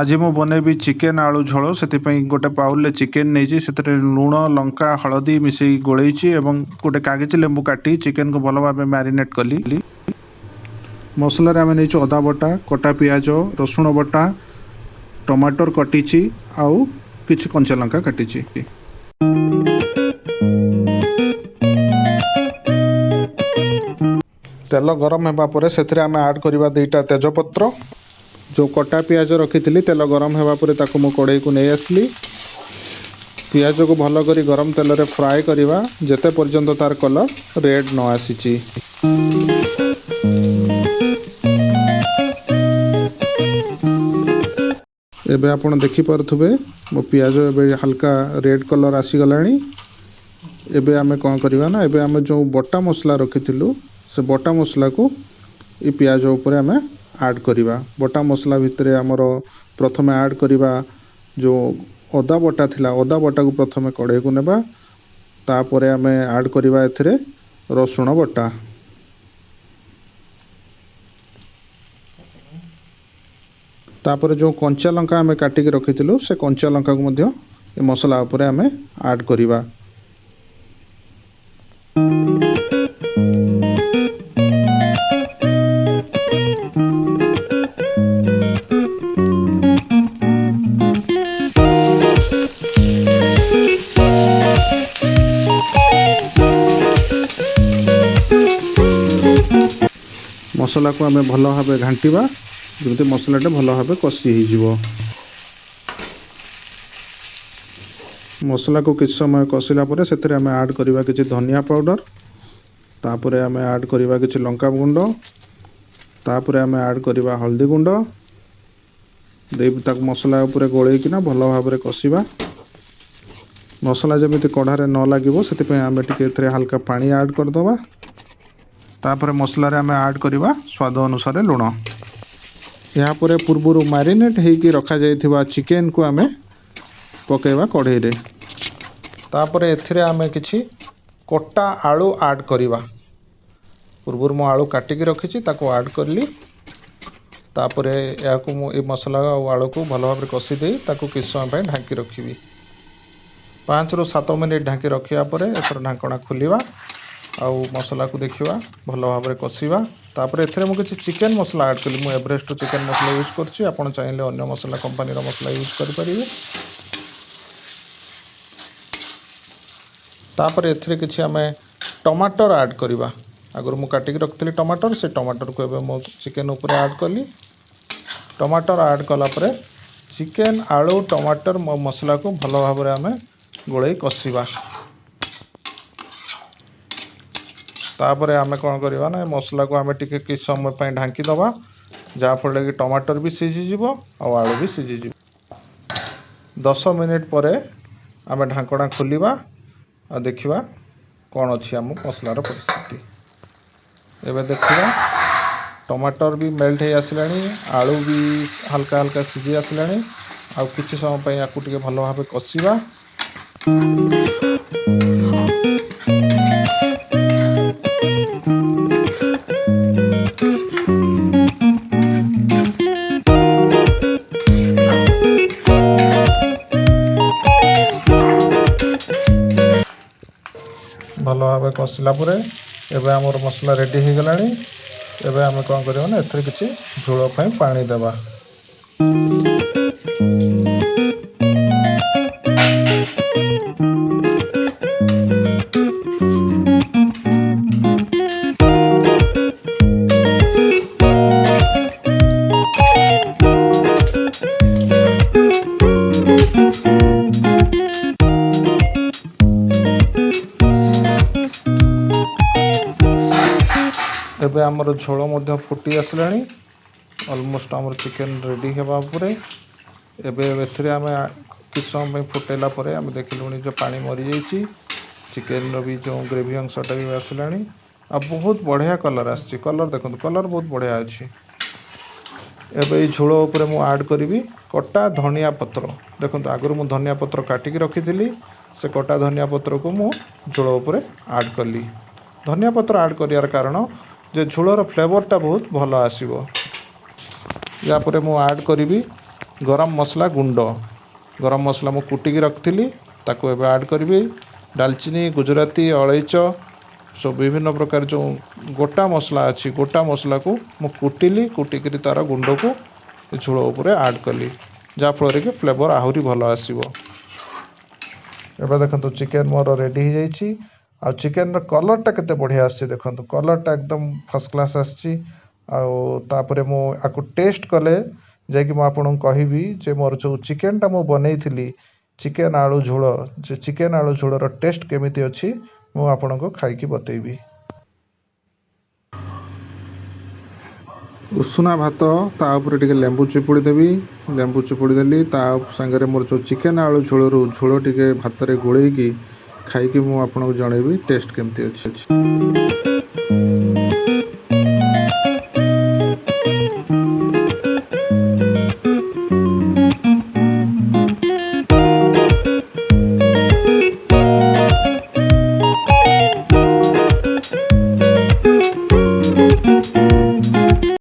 ଆଜି ମୁଁ ବନେଇବି ଚିକେନ୍ ଆଳୁ ଝୋଳ। ସେଥିପାଇଁ ଗୋଟେ ବାଉଲରେ ଚିକେନ୍ ନେଇଛି, ସେଥିରେ ଲୁଣ, ଲଙ୍କା, ହଳଦୀ ମିଶାଇ ଗୋଳେଇଛି ଏବଂ ଗୋଟେ କାଗଜି ଲେମ୍ବୁ କାଟି ଚିକେନ୍କୁ ଭଲ ଭାବେ ମ୍ୟାରିନେଟ୍ କଲି। ମସଲାରେ ଆମେ ନେଇଛୁ ଅଦା ବଟା, କଟା ପିଆଜ, ରସୁଣ ବଟା, ଟମାଟର କଟିଛି ଆଉ କିଛି କଞ୍ଚା ଲଙ୍କା କାଟିଛି। ତେଲ ଗରମ ହେବା ପରେ ସେଥିରେ ଆମେ ଆଡ଼୍ କରିବା 2ଟା ତେଜପତ୍ର। ଯେଉଁ କଟା ପିଆଜ ରଖିଥିଲି, ତେଲ ଗରମ ହେବା ପରେ ତାକୁ ମୁଁ କଢ଼େଇକୁ ନେଇ ଆସିଲି। ପିଆଜକୁ ଭଲ କରି ଗରମ ତେଲରେ ଫ୍ରାଏ କରିବା, ଯେତେ ପର୍ଯ୍ୟନ୍ତ ତାର କଲର୍ ରେଡ଼୍ ନ ଆସିଛି। ଏବେ ଆପଣ ଦେଖିପାରୁଥିବେ, ମୋ ପିଆଜ ଏବେ ହାଲକା ରେଡ଼୍ କଲର୍ ଆସିଗଲାଣି। ଏବେ ଆମେ କ'ଣ କରିବା ନା, ଏବେ ଆମେ ଯେଉଁ ବଟା ମସଲା ରଖିଥିଲୁ, ସେ ବଟା ମସଲାକୁ ଏ ପିଆଜ ଉପରେ ଆମେ ଆଡ଼୍ କରିବା। ବଟା ମସଲା ଭିତରେ ଆମର ପ୍ରଥମେ ଆଡ଼୍ କରିବା ଯେଉଁ ଅଦା ବଟା ଥିଲା, ଅଦା ବଟାକୁ ପ୍ରଥମେ କଢ଼େଇକୁ ନେବା। ତାପରେ ଆମେ ଆଡ଼୍ କରିବା ଏଥିରେ ରସୁଣ ବଟା। ତାପରେ ଯେଉଁ କଞ୍ଚା ଲଙ୍କା ଆମେ କାଟିକି ରଖିଥିଲୁ, ସେ କଞ୍ଚା ଲଙ୍କାକୁ ମଧ୍ୟ ଏ ମସଲା ଉପରେ ଆମେ ଆଡ଼୍ କରିବା। ମସଲାକୁ ଆମେ ଭଲ ଭାବେ ଘାଣ୍ଟିବା, ଯେମିତି ମସଲାଟା ଭଲ ଭାବେ କଷି ହେଇଯିବ। ମସଲାକୁ କିଛି ସମୟ କଷିଲା ପରେ ସେଥିରେ ଆମେ ଆଡ଼୍ କରିବା କିଛି ଧନିଆ ପାଉଡ଼ର। ତାପରେ ଆମେ ଆଡ଼୍ କରିବା କିଛି ଲଙ୍କା ଗୁଣ୍ଡ। ତାପରେ ଆମେ ଆଡ଼୍ କରିବା ହଳଦୀ ଗୁଣ୍ଡ ଦେଇ ତାକୁ ମସଲା ଉପରେ ଗୋଳେଇକିନା ଭଲ ଭାବରେ କଷିବା। ମସଲା ଯେମିତି କଢ଼ାରେ ନ ଲାଗିବ, ସେଥିପାଇଁ ଆମେ ଟିକେ ଏଥିରେ ହାଲକା ପାଣି ଆଡ଼୍ କରିଦେବା। ତାପରେ ମସଲାରେ ଆମେ ଆଡ଼୍ କରିବା ସ୍ୱାଦ ଅନୁସାରେ ଲୁଣ। ଏହାପରେ ପୂର୍ବରୁ ମ୍ୟାରିନେଟ୍ ହେଇକି ରଖାଯାଇଥିବା ଚିକେନକୁ ଆମେ ପକାଇବା କଢ଼େଇରେ। ତାପରେ ଏଥିରେ ଆମେ କିଛି କଟା ଆଳୁ ଆଡ଼୍ କରିବା। ପୂର୍ବରୁ ମୁଁ ଆଳୁ କାଟିକି ରଖିଛି, ତାକୁ ଆଡ଼୍ କଲି। ତାପରେ ଏହାକୁ ମୁଁ ଏ ମସଲା ଆଉ ଆଳୁକୁ ଭଲ ଭାବରେ କଷି ଦେଇ ତାକୁ କିଛି ସମୟ ପାଇଁ ଢାଙ୍କି ରଖିବି। 5ରୁ 7 ମିନିଟ୍ ଢାଙ୍କି ରଖିବା ପରେ ଏଥର ଢାଙ୍କଣା ଖୋଲିବା ଆଉ ମସଲାକୁ ଦେଖିବା, ଭଲ ଭାବରେ କଷିବା। ତାପରେ ଏଥିରେ ମୁଁ କିଛି ଚିକେନ୍ ମସଲା ଆଡ଼୍ କଲି। ମୁଁ ଏଭରେଷ୍ଟର ଚିକେନ୍ ମସଲା ୟୁଜ୍ କରୁଛି, ଆପଣ ଚାହିଁଲେ ଅନ୍ୟ ମସଲା କମ୍ପାନୀର ମସଲା ୟୁଜ୍ କରିପାରିବେ। ତାପରେ ଏଥିରେ କିଛି ଆମେ ଟମାଟର ଆଡ଼୍ କରିବା। ଆଗରୁ ମୁଁ କାଟିକି ରଖିଥିଲି ଟମାଟର, ସେ ଟମାଟରକୁ ଏବେ ମୁଁ ଚିକେନ୍ ଉପରେ ଆଡ଼୍ କଲି। ଟମାଟର ଆଡ଼୍ କଲା ପରେ ଚିକେନ୍, ଆଳୁ, ଟମାଟର ମସଲାକୁ ଭଲ ଭାବରେ ଆମେ ଗୋଳେଇ କଷିବା। ତାପରେ ଆମେ କ'ଣ କରିବା ନା, ଏ ମସଲାକୁ ଆମେ ଟିକେ କିଛି ସମୟ ପାଇଁ ଢାଙ୍କି ଦେବା, ଯାହାଫଳରେ କି ଟମାଟର ବି ସିଝିଯିବ ଆଉ ଆଳୁ ବି ସିଝିଯିବ। 10 ମିନିଟ୍ ପରେ ଆମେ ଢାଙ୍କଣା ଖୋଲିବା ଆଉ ଦେଖିବା କ'ଣ ଅଛି ଆମ ମସଲାର ପରିସ୍ଥିତି। ଏବେ ଦେଖିବା, ଟମାଟର ବି ମେଲ୍ଟ ହେଇ ଆସିଲାଣି, ଆଳୁ ବି ହାଲକା ହାଲକା ସିଝି ଆସିଲାଣି। ଆଉ କିଛି ସମୟ ପାଇଁ ୟାକୁ ଟିକେ ଭଲ ଭାବେ କଷିବା। ଭଲ ଭାବେ କଷିଲା ପରେ ଏବେ ଆମର ମସଲା ରେଡ଼ି ହେଇଗଲାଣି। ଏବେ ଆମେ କ'ଣ କରିବା ନା, ଏଥିରେ କିଛି ଝୋଳ ପାଇଁ ପାଣି ଦେବା। ଏବେ ଆମର ଝୋଳ ମଧ୍ୟ ଫୁଟି ଆସିଲାଣି। ଅଲମୋଷ୍ଟ ଆମର ଚିକେନ୍ ରେଡ଼ି ହେବା ଉପରେ। ଏବେ ଏଥିରେ ଆମେ କିଛି ସମୟ ପାଇଁ ଫୁଟାଇଲା ପରେ ଆମେ ଦେଖିଲୁଣି ଯେ ପାଣି ମରିଯାଇଛି, ଚିକେନ୍ର ବି ଯେଉଁ ଗ୍ରେଭି ଅଂଶଟା ବି ଆସିଲାଣି ଆଉ ବହୁତ ବଢ଼ିଆ କଲର୍ ଆସିଛି। କଲର୍ ଦେଖନ୍ତୁ, କଲର୍ ବହୁତ ବଢ଼ିଆ ଅଛି। ଏବେ ଏଇ ଝୋଳ ଉପରେ ମୁଁ ଆଡ଼୍ କରିବି କଟା ଧନିଆ ପତ୍ର। ଦେଖନ୍ତୁ, ଆଗରୁ ମୁଁ ଧନିଆ ପତ୍ର କାଟିକି ରଖିଥିଲି, ସେ କଟା ଧନିଆ ପତ୍ରକୁ ମୁଁ ଝୋଳ ଉପରେ ଆଡ଼୍ କଲି। ଧନିଆ ପତ୍ର ଆଡ଼୍ କରିବାର କାରଣ ଯେ ଝୋଳର ଫ୍ଲେଭରଟା ବହୁତ ଭଲ ଆସିବ। ୟା ପରେ ମୁଁ ଆଡ଼୍ କରିବି ଗରମ ମସଲା ଗୁଣ୍ଡ। ଗରମ ମସଲା ମୁଁ କୁଟିକି ରଖିଥିଲି, ତାକୁ ଏବେ ଆଡ଼୍ କରିବି। ଡାଲଚିନି, ଗୁଜୁରାତି, ଅଳେଇଚ, ସବୁ ବିଭିନ୍ନ ପ୍ରକାର ଯେଉଁ ଗୋଟା ମସଲା ଅଛି, ଗୋଟା ମସଲାକୁ ମୁଁ କୁଟିଲି। କୁଟିକିରି ତା'ର ଗୁଣ୍ଡକୁ ଏ ଝୋଳ ଉପରେ ଆଡ଼୍ କଲି, ଯାହାଫଳରେ କି ଫ୍ଲେଭର୍ ଆହୁରି ଭଲ ଆସିବ। ଏବେ ଦେଖନ୍ତୁ, ଚିକେନ୍ ମୋର ରେଡ଼ି ହେଇଯାଇଛି। ଆଉ ଚିକେନ୍ର କଲର୍ଟା କେତେ ବଢ଼ିଆ ଆସିଛି ଦେଖନ୍ତୁ। କଲର୍ଟା ଏକଦମ ଫାର୍ଷ୍ଟ କ୍ଲାସ୍ ଆସିଛି। ଆଉ ତାପରେ ମୁଁ ଆକୁ ଟେଷ୍ଟ କଲେ ଯାଇକି ମୁଁ ଆପଣଙ୍କୁ କହିବି ଯେ ମୋର ଯେଉଁ ଚିକେନ୍ଟା ମୁଁ ବନେଇଥିଲି, ଚିକେନ୍ ଆଳୁ ଝୋଳ, ସେ ଚିକେନ୍ ଆଳୁ ଝୋଳର ଟେଷ୍ଟ କେମିତି ଅଛି ମୁଁ ଆପଣଙ୍କୁ ଖାଇକି ବତେଇବି। ଉଷୁନା ଭାତ, ତା ଉପରେ ଟିକେ ଲେମ୍ବୁ ଚିପୁଡ଼ି ଦେବି। ଲେମ୍ବୁ ଚିପୁଡ଼ି ଦେଲି। ତା ସାଙ୍ଗରେ ମୋର ଯେଉଁ ଚିକେନ୍ ଆଳୁ ଝୋଳରୁ ଝୋଳ ଟିକେ ଭାତରେ ଗୋଳେଇକି ଖାଇକି ମୁଁ ଆପଣଙ୍କୁ ଜଣେଇବି ଟେଷ୍ଟ କେମିତି ଅଛି।